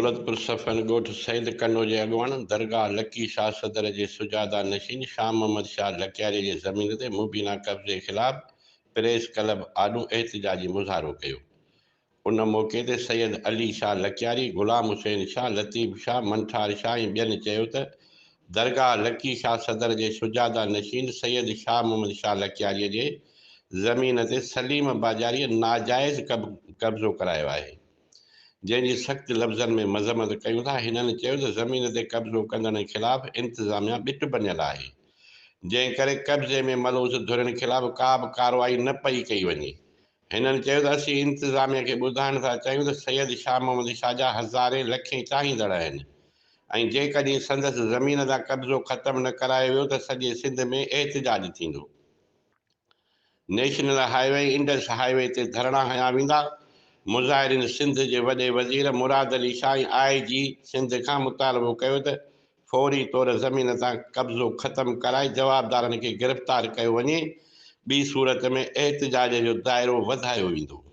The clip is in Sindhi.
دولتپور صفن ڳوٺ سيد ڪنو جي اڳواڻن درگاهه لڪي شاهه صدر جي سجاده نشين شاهه محمد شاهه لڪياري جي زمين تي مبينا قبضي خلاف پريس ڪلب آڏو احتجاجي مظاهرو ڪيو. ان موقعي تي سيد علي شاهه لڪياري، غلام حسين شاهه، لطيف شاهه، منٺار شاهه ۽ ٻين چيو ته درگاهه لڪي شاهه صدر جي سجاده نشين سيد شاهه محمد شاهه لڪياري جي زمين تي سليم باجاريء ناجائز قبضو ڪرايو آهي. جنهن جي سخت لفظن ۾ مذمت ڪيون ٿا، هنن چيو ته زمين تي قبضو ڪندڙن خلاف انتظاميا ٻٽ بنيل آهي، جنهن ڪري قبضي ۾ ملوث ڌرين خلاف ڪا به ڪارروائي نه پئي ڪئي وڃي، هنن چيو ته اسين انتظاميا کي ٻڌائڻ ٿا چاهيون ته سيد شاهه محمد شاهه جا هزارين لکين چاهيندڙ آهن ۽ جيڪڏهن سندس زمين تان قبضو ختم نه ڪرايو ويو ته سڄي سنڌ ۾ احتجاج ٿيندو. National highway ۽ Indus highway تي ڌرڻا هنيا ويندا، مظاهرين سنڌ جي وڏي وزير مراد علي شاهه ۽ آء جي سنڌ کان مطالبو ڪيو ته فوري طور زمين تان قبضو ختم ڪرائي جوابدارن کي گرفتار ڪيو وڃي، ٻي صورت ۾ احتجاج جو دائرو وڌايو ويندو.